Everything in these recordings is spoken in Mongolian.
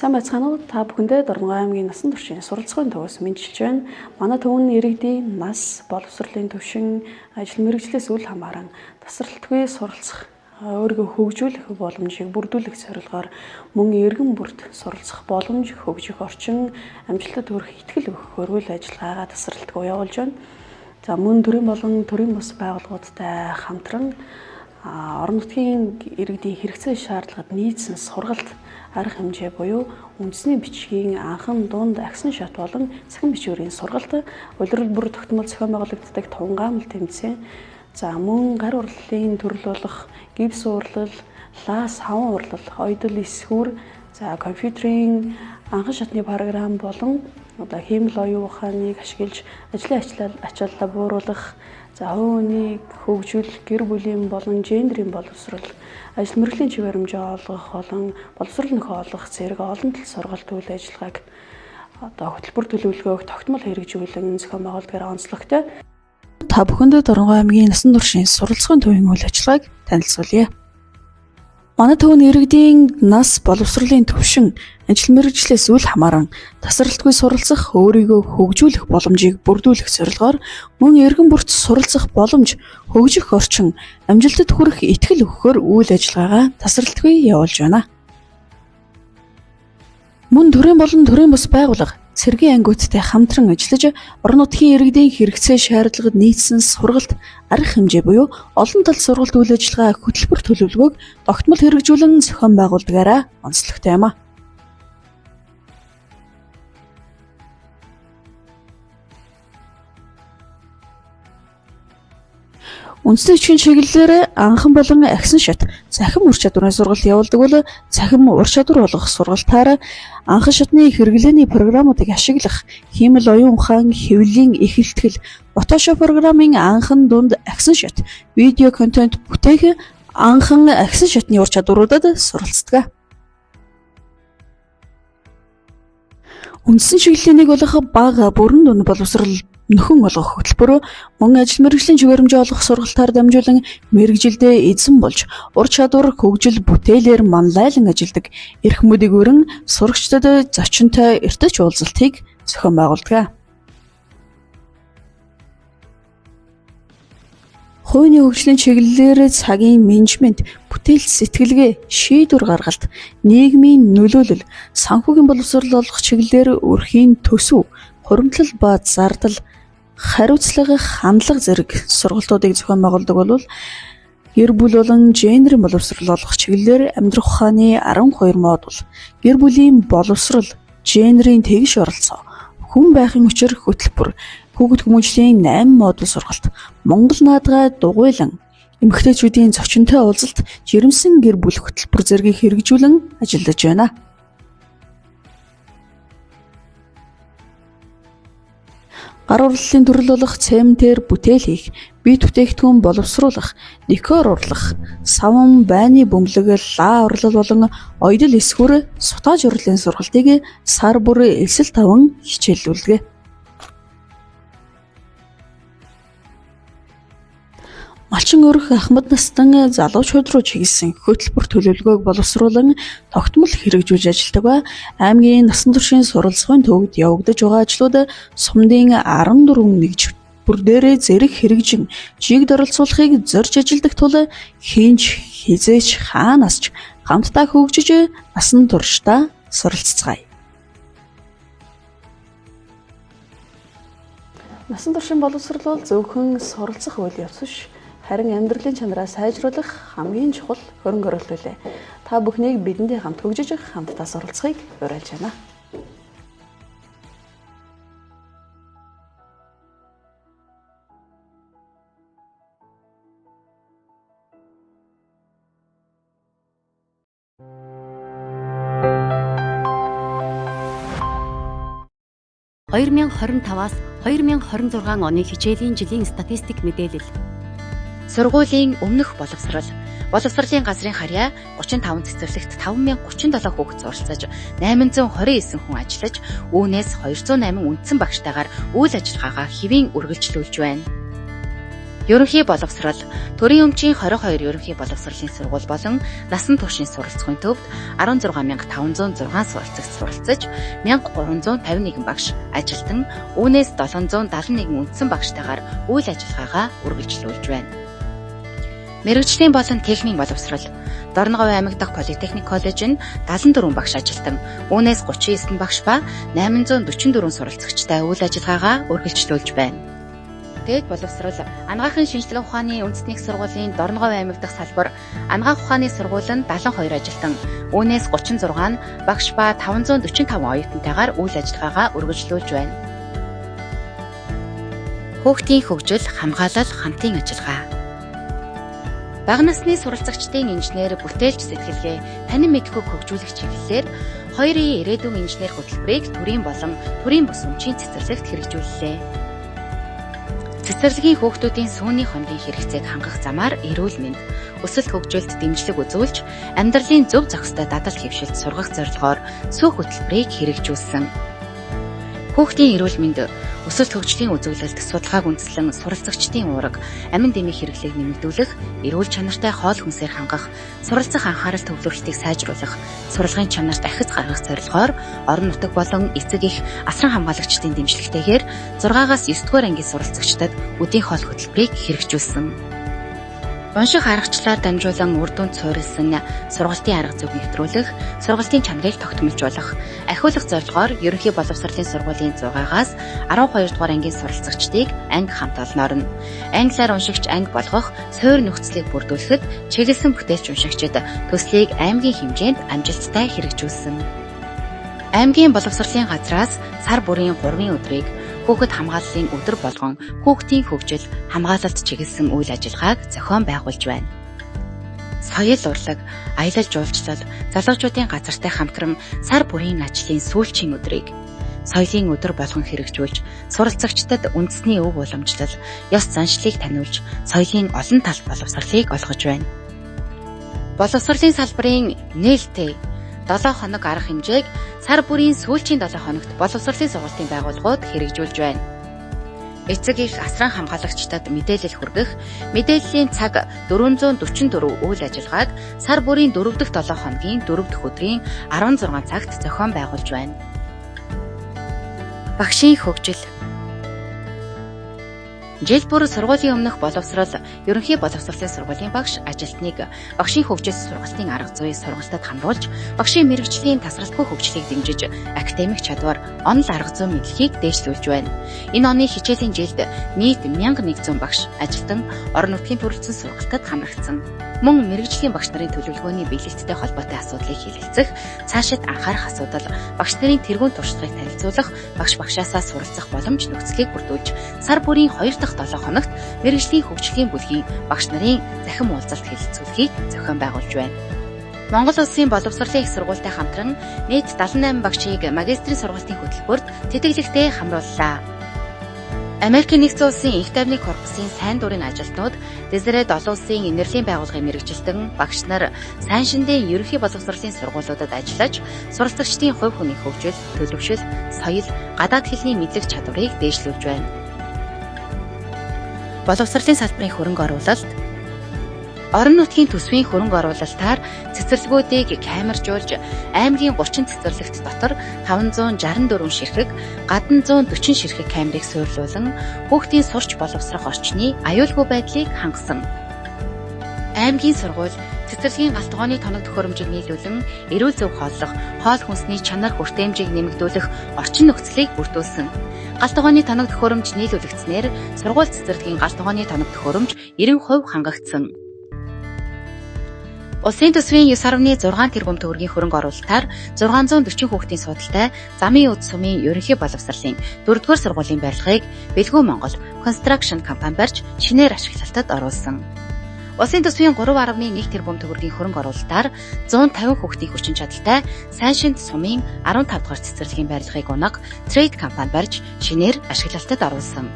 Сайн байцгаана уу? Та бүхэндээ Дорногов аймгийн насан туршийн суралцахын төвөөс мэндчилж байна. Манай төв нь иргэдийн нас, боловсролын түвшин, ажил мэргэжлээс үл хамааран тасралтгүй суралцах, өөрийгөө хөгжүүлэх боломжийг бүрдүүлэх зорилгоор мөн иргэн бүрт суралцах боломж, хөгжих орчин, амжилтад хүрэх итгэл өгөх үйл ажиллагаагаа тасралтгүй явуулж байна. За мөн төрийн болон төрийн бус байгууллагуудтай хамтран орон нутгийн иргэдийн хэрэгцээ шаардлагад нийцсэн сургалт арга хэмжээ буюу үндэсний бичгийн анхан дунд агсан шат болон цахим бичвэрийн сургалт, улирал бүр тогтмол зохион байгуулагддаг тунгаамл тэмцээн, за мөн гар урлалын төрөл болох гипс урлал, лаа саван урлал, ойдол эсхүр, за компьютерийн анхан шатны програм болон одоо хиймэл оюун ухааныг ашиглаж ажлын ачааллаа бууруулах, за хувь хүнийг хөгжүүлэх, гэр бүлийн болон гендерийн боловсрол, ажил мэргэжлийн чиг баримжаа олгох болон боловсрол нөхөө олгох зэрэг олон тал сургалт үйл ажиллагааг одоо хөтөлбөр төлөвлөгөөг тогтмол хэрэгжүүлэн зохион байгуулдгаар онцлогтой. Та бүхэндээ Дорногов аймгийн насан туршийн суралцахын төвийн үйл ажиллагааг танилцуулъя. Манай төв нь иргэдийн нас, боловсролын түвшин, ажил мэргэжлээс үл хамааран тасралтгүй суралцах, өөрийгөө хөгжүүлэх боломжийг бүрдүүлэх зорилгоор мөн иргэн бүрт суралцах боломж, хөгжих орчин, амжилтад хүрэх итгэл өгөхөөр үйл ажиллагаагаа тасралтгүй явуулж байна. Мөн төрийн болон төрийн бус байгууллага, цэргийн ангиудтай хамтран ажиллаж, орон нутгийн иргэдийн хэрэгцээ шаардлагад нийцсэн сургалт, арга хэмжээ буюу олон тал сургалт үйл ажиллагаа хөтөлбөр төлөвлөгөөг тогтмол хэрэгжүүлэн зохион байгуулдгаараа онцлогтой юм а. Үндэсний бичгийн чиглэлээр анхан болон агсан шат цахим ур чадварын сургалт явуулдаг бол цахим ур чадвар болгох сургалтаар анхан шатны хэрэглээний програмуудыг ашиглах, хиймэл оюун ухаан, хэвлэлийн эхэлтгэл, Photoshop програмын анхан дунд агсан шат, видео контент бүтээх анхан агсан шатны ур чадваруудад суралцдаг. Үндсэн чиглэлийн нэг болох бага бүрэн дунд боловсрол нөхөн олгох хөтөлбөр мөн ажил мэргэжлийн чиг баримжаа олгох сургалтаар дамжуулан мэргэжилдээ эзэн болж ур чадвар хөгжил бүтээлээр манлайлан ажилладаг эрх мэдийг өрн сурагчдад зочинтой эртэж уулзалтыг зохион байгуулдаг. Хувийн хөгжлийн чиглэлээр цагийн менежмент, бүтээл сэтгэлгээ, шийдвэр гаргалт, нийгмийн нөлөөлөл, санхүүгийн боловсрол олгох чиглэлээр өрхийн төсөв, хуримтлал ба зардал, хариуцлага, хандлага зэрэг сургалтуудыг зохион байгуулдаг бол гэр бүл болон гендерийн боловсрол олгох чиглэлээр амьдрах ухааны 12 модуль, гэр бүлийн боловсрол, гендерийн тэгш оролцоо, хүн байхын учир хөтөлбөр, хүүхэд хүмүүжлийн 8 модуль сургалт, Монгол наадгаа дугуйлан, эмэгтэйчүүдийн зочинтой уулзалт, жирэмсэн гэр бүл хөтөлбөр зэргийг хэрэгжүүлэн ажиллаж байна. Гар урлалын төрөл болох цементээр бүтээл хийх, бие бүтээгдэхүүн боловсруулах, декор урлах, саван байны бөмбөлөг, лаа урлал болон ойдол эсхүр сутааж урлалын сургалтыг сар бүр элсэл таван хичээллүүлдэг. Малчин өрх ахмад настан залуучууд руу чиглэсэн хөтөлбөр төлөвлөгөөг боловсруулан тогтмол хэрэгжүүлж ажилладаг ба аймгийн насан туршийн суралцахын төвд явагдаж байгаа ажлууд сумдын 14 нэгж бүр дээрээ зэрэг хэрэгжин чигд оролцуулахыг зорж ажилладаг тул хинч хизээч хаанаас ч хамтдаа хөгжиж насан туршдаа суралцгаая. Насан туршийн боловсрол бол зөвхөн суралцах үйл явц биш, харин амьдралын чанараа сайжруулах хамгийн чухал хөрөнгө оруулалт билээ. Та бүхнийг бидэнтэй хамт хөгжиж, хамтдаа суралцахыг уриалж байна. «2025-аас 2026 оны хичээлийн жилийн статистик мэдээлэл». Сургуулийн өмнөх боловсрол. Боловсролын газрын харьяа 35 цэцэрлэгт 5037 хүүхэд суралцаж, 829 хүн ажиллаж, үүнээс 208 үндсэн багштайгаар үйл ажиллагаагаа хэвийн үргэлжлүүлж байна. Ерөнхий боловсрал төрийн өмчийн 22 ерөнхий боловсролын сургууль болон насан туршийн суралцахын төвд 16506 суралцагч суралцаж 1351 багш ажилтан, үүнээс 771 үндсэн багштайгаар үйл ажиллагаагаа үргэлжлүүлж байна. Мэргэжлийн болон техникийн боловсрол Дорноговь аймаг дахь Политехник коллеж нь 74 багш ажилтан, үүнээс 39 багш ба 844 суралцагчтай үйл ажиллагаагаа үргэлжлүүлж байна. Дээд боловсрол Анагаахын шинжлэх ухааны үндэсний их сургуулийн Дорноговь аймаг дахь салбар Анагаах ухааны сургууль нь 72 ажилтан, үүнээс 36 нь багш ба 545 оюутантайгаар үйл ажиллагаагаа үргэлжлүүлж байна. Хүүхдийн хөгжил, хамгаалал, хамтын ажиллагаа. Бага насны суралцагчдын инженер бүтээлч сэтгэлгээ танин мэдэхүйг хөгжүүлэх чиглэлээр 2 ирээдүйн инженер хөтөлбөрийг төрийн болон төрийн бус өмчийн цэцэрлэгт хэрэгжүүллээ. Цэцэрлэгийн хүүхдүүдийн сүүний хоногийн хэрэгцээг хангах замаар эрүүл мэнд, өсөлт хөгжилд дэмжлэг үзүүлж, амьдралын зөв зохистой дадал хэвшилд сургах зорилгоор сүүх хөтөлбөрийг хэрэгжүүлсэн. Хүүхдийн эрүүл мэнд, өсөлт хөгжлийн үзүүлэлт судалгааг үндэслэн суралцагчдын уураг, амин дэмий хэрэглээг нэмэгдүүлэх, эрүүл чанартай хоол хүнсээр хангах, суралцах анхаарал төвлөрөлтийг сайжруулах, сурлагын чанарт ахиц гаргах зорилгоор орон нутаг болон эцэг эх асран хамгаалагчдын дэмжлэгтэйгээр 6-аас 9 дугаар ангийн суралцагчдад үдийн хоол хөтөлбөрийг хэрэгжүүлсэн. Унших аргачлалаар дамжуулан үр дүнд суурилсан сургалтын арга зүйг нэвтрүүлэх, сургалтын чанарыг тогтмолжуулах, ахиулах зорилгоор ерөнхий боловсролын сургуулийн 6-аас 12 дугаар ангийн суралцагчдыг анги хамт олноор нь англиар уншигч анги болгох суурь нөхцөлийг бүрдүүлэхэд чиглэсэн бүтээлч уншигчид төслийг аймгийн хэмжээнд амжилттай хэрэгжүүлсэн. Аймгийн боловсролын газраас сар бүрийн 3 өдрийг хүүхэд хамгааллын өдөр болгон хүүхдийн хөгжил, хамгаалалт чиглэсэн үйл ажиллагааг зохион байгуулж байна. Соёл урлаг, аялал жуулчлал, залуучуудын газартай хамтран сар бүрийн ажлын сүүлчийн өдрийг соёлын өдөр болгон хэрэгжүүлж, суралцагчдад үндэсний өв уламжлал, ёс заншлыг таниулж, соёлын олон талт боловсролыг олгож байна. Боловсролын салбарын нээлттэй 7 хоног арга хэмжээг сар бүрийн сүүлчийн 7 хоногт боловсролын сургалтын байгууллагууд хэрэгжүүлж байна. Эцэг эх асран хамгаалагчдад мэдээлэл хүргэх мэдээллийн цаг 444 үйл ажиллагааг сар бүрийн 4 дахь 7 хоногийн 4 дахь өдрийн 16 цагт зохион байгуулж байна. Багшийн хөгжил. Жил бүр сургуулийн өмнөх боловсрол, ерөнхий боловсролын сургуулийн багш ажилтныг багшийн хөгжил сургалтын арга зүй сургалтад хамруулж, багшийн мэргэжлийн тасралтгүй хөгжлийг дэмжиж, академик чадвар, онол арга зүйн мэдлэгийг дээшлүүлж байна. Энэ оны хичээлийн жилд нийт 1100 багш ажилтан орон нутгийн төрөлцсөн сургалтад хамрагдсан. Мөн мэргэжлийн багш нарын төлөвлөгөөний биелэлттэй холбоотой асуудлыг хэлэлцэх, цаашид анхаарах асуудал, багш нарын тэргуун туршлагыг танилцуулах, багш багшаасаа суралцах боломж нөхцөлийг бүрдүүлж, сар бүрийн 2 дахь 7 хоногт мэргэжлийн хөгжлийн бүлгийн багш нарын захим уулзалт хэлэлцүүлэхийг зохион байгуулж байна. Монгол Улсын боловсролын их сургуультай хамтран нийт 78 багшийг магистрийн сургалтын хөтөлбөрт тэтгэлэгтэй хамрууллаа. Америкийн нэгдсэн улсын энх тайвны корпусын сайн дурын ажилтнууд, Дезеред олон улсын энерлийн байгууллагын мэргэжилтэн багш нар сайн шиндээ ерөнхий боловсролын сургуулиудад ажиллаж, суралцагчдын хувь хүний хөгжил, төлөвшил, соёл, гадаад хэлний мэдлэг чадварыг дээшлүүлж байна. Боловсролын салбарын хөрөнгө оруулалт. Орон нутгийн төсвийн хөрөнгө оруулалтаар цэцэрлэгүүдийг камержуулж, аймгийн 30 цэцэрлэгт дотор 564 ширхэг, гадна 140 ширхэг камерыг суйрлуулан хүүхдийн сурч боловсрох орчны аюулгүй байдлыг хангасан. Аймгийн сургууль цэцэрлэгийн галт тогооны тоног төхөөрөмжийг нийлүүлэн эрүүл зөв хооллох, хоол хүнсний чанар хүртээмжийг нэмэгдүүлэх орчин нөхцөлийг бүрдүүлсэн. Галт тогооны тоног төхөөрөмж нийлүүлэгдсэнээр сургууль цэцэрлэгийн галт тогооны тоног төхөөрөмж 90% хангагдсан. Улсын төсвийн 9.6 тэрбум төгрөгийн хөрөнгө оруулалтаар 640 хүүхдийн судалтай замын үд сумын ерөнхий боловсролын 4-р сургуулийн барилгыг Бэлгүү Монгол Construction компани барьж шинээр ашиглалтад оруулсан. Улсын төсвийн 3.1 тэрбум төгрөгийн хөрөнгө оруулалтаар 150 хүүхдийн хүчин чадалтай сайн шинд сумын 15 дугаар цэцэрлэгийн барилгыг унаг Trade компани барьж шинээр ашиглалтад оруулсан.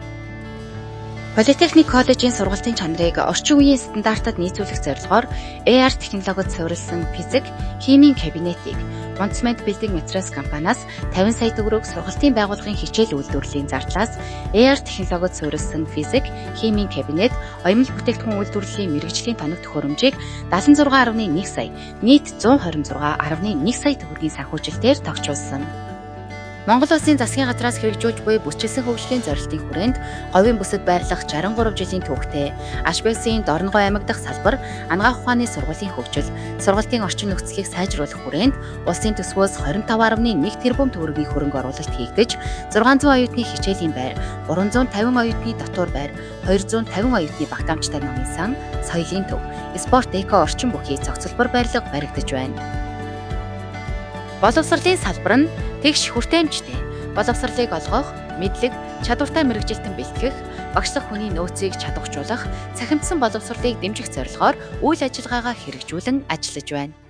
Политехник коллежийн сургалтын чанарыг орчин үеийн стандартад нийцүүлэх зорилгоор AR технологид суурилсан физик, химийн кабинетыг Монцмент Building Materials компаниас 50 сая төгрөг сургалтын байгууллагын хичээл үйлдвэрлэлийн зардлаас AR технологид суурилсан физик, химийн кабинет, оёмл бүтээгдэхүүн үйлдвэрлэлийн мэргэжлийн тоног төхөөрөмжийг 76.1 сая, нийт 126.1 сая төгрөгийн санхүүжилтээр тогтчулсан. Монгол Улсын засгийн газраас хэрэгжүүлж буй бүсчилсэн хөгжлийн зорилтын хүрээнд говийн бүсэд байрлах 63 жилийн түүхтэй Ашбелсын Дорногов аймаг дахь салбар анагаах ухааны сургуулийн хөгжил, сургалтын орчин нөхцөлийг сайжруулах хүрээнд улсын төсвөөс 25.1 тэрбум төгрөгийн хөрөнгө оруулалт хийгдэж 600 оюутны хичээлийн байр, 350 оюутны дотуур байр, 250 оюутны багтаамжтай номын сан, соёлын төв, спорт эко орчин бүхий цогцлбор барилга баригдаж байна. Боловсролын салбар нь тэгш хүртээмжтэй боловсролыг олгох, мэдлэг, чадвартай мэргэжилтэн бэлтгэх, багшлах хүний нөөцийг чадваржуулах, цахимдсан боловсролыг дэмжих зорилгоор үйл ажиллагаагаа хэрэгжүүлэн ажиллаж байна.